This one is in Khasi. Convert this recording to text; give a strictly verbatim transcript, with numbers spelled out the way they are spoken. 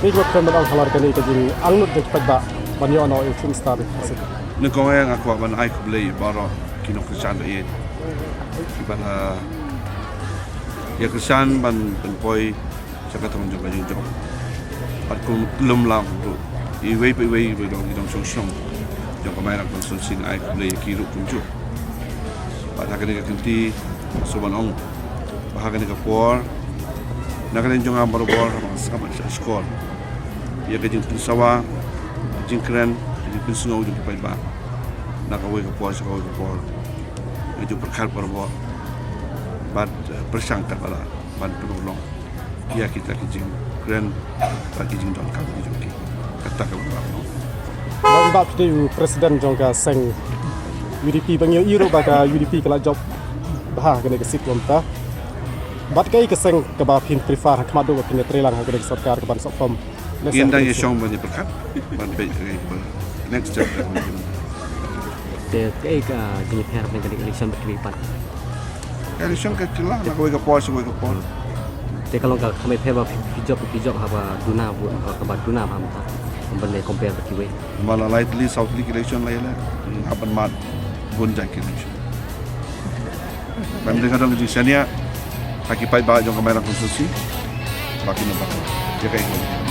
Ki ruh kren ban ong halor kane ka jingangnud jong ki paidbah ban ïoh noh ïa u Chief Minister. Nyngkong eh nga kwah ban ai khublei baroh ki nongkyrshan ba ïeit kiba la ïa kyrshan ban pynpoi sha ka thong jong ka jingjop. Bad kum lum lang ruh iwei pa iwei ba dang, ki dang shong shong jong ka Mairang constituency, nga ai khublei ïa ki ruh kumjuh. Bad ha kane ka kynti shu ban ong ba ha kane ka por na ka liang jong nga barabor haba nga sngap sha skul ïa ka jingpynsawa, jingkren, jingpynsngew jong ki paidbah na kawei ka por sha kawei ka por. Ka jingpyrkhat barabor bad, eh, pyrshang katba lah ban pynurlong ïa kita ki jingkren bad ki jingdonkam ki jong ki. Kata ka long. Ba phi dei u president jong ka seng U D P, ba ngi ïohi ruh ba ka U D P ka la jop bha ha kane ka seat mynta. Bad kaei ka seng kaba phin prefer ha khmat duh ba phin ïatrei lang ha kane ka sorkar kaban sah form? Ngi dang ïa shong ban ïa pyrkhat ban peit kaei ba next step. Te kaei ka jingïapher ha kane ka election ba ki pat? Ka election ka kylla na kawei ka por sha kawei ka por. Te ka long ka kham pher ba phi, phi jop, phi jop haba duna, haba duna ba mynta ban compare bad kiwei. Ba la lai tylli saw tylli ki election la ïaleh, hap ban mad bun jait ki election. Ban dei ka dang jingshaniah ha ki paidbah jong ka Mairang constituency ba kin ym pat ïa kaei.